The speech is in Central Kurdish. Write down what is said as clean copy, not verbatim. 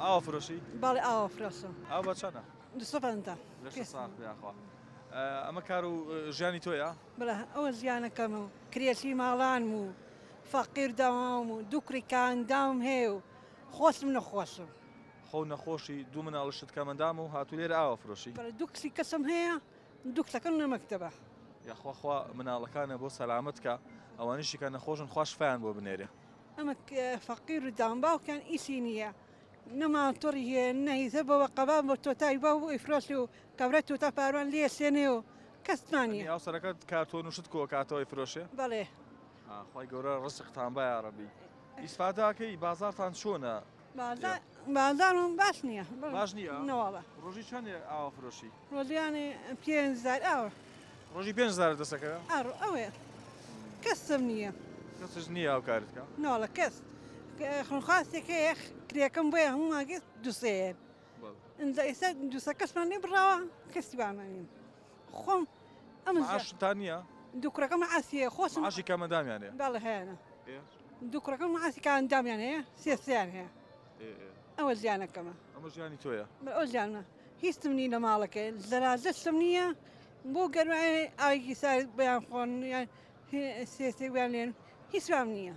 ئاوا فرۆشی؟ بەڵێ ئاوا فرۆشم. ئاو بە چەنە؟ 250. لەشت ساغ بێ یاخوا. ئەمە کار و ژیانی تۆیە؟ بەڵێ ئەوە ژیانەکەمە و کرێچی ماڵانم و فەقیر دەوام و دوو کوڕی کاندام هەیە و خۆشم نەخۆشم. خۆو نەخۆشی دوو مناڵشت کەمەندام و هاتوو لێرە ئاوا فرۆشی؟ بەڵێ دوو کچی کەسم هەیە دوو کچەکەم لە مەکتەبە. یاخوا خوا مناڵەکانە بۆ سەلامەت کا ئەوانیشی کە نەخۆشن خوا شفایان بۆ بنێرێ. ئەمە فەقیر و دام باوکیان ئیشی نییە نە ماتۆڕی هەیە نە هیچ بۆ بە قەبا بۆ تۆتای باو بۆ ئیفرۆشی و کابرا تۆتا پاروان لێ سێنێ و کەسمان نییە. هاوسەرەکەت کارتۆن و شت کۆکاتەوە ئەیفرۆشێ؟ بەڵێ. خوای گەورە ڕزقتان با یاڕەبی. ئیسفادەکەی بازاڕتان چۆنە؟ بازاڕ بازاڕم باش نییە. باش نییە؟ نەواڵا. ڕۆژی چەندێ ئاوا فرۆشی؟ ڕۆژیانێ 5000 ئاوە. ڕۆژی 5000 دەسەکەوێ؟ ئاڕۆ ئەوەیە. کەسم نییە. کەسش نییە هاوکارت کە؟ نەواڵا کەس. خونخواستێک هەیە کرێکەم بۆیە هەموو مانگێ دوو سێ. ئینجا ئێستا دوو سێ کەسمان لێ بڕاوە کەسی بامان نیم. خۆم ئەم معاشتان نییە؟ دوو کوڕەکەم معاشیە خۆشم معاشی کەمەندامیان هەیە؟ بەڵێ هەیانە. دوو کوڕەکەم معاشی کەمەندامیان هەیە سێ سێیان هەیە. ئەوە ژیانەکەمە. ئەمە ژیانی تۆیە؟ ئەو ژیانمە. هیچم نییە لە ماڵەکەی زەرازەشم نییە بۆ گەرمای ئاوێکی سارد بیان خۆن یان سێ سێ بیان لێن هیچ وام نییە.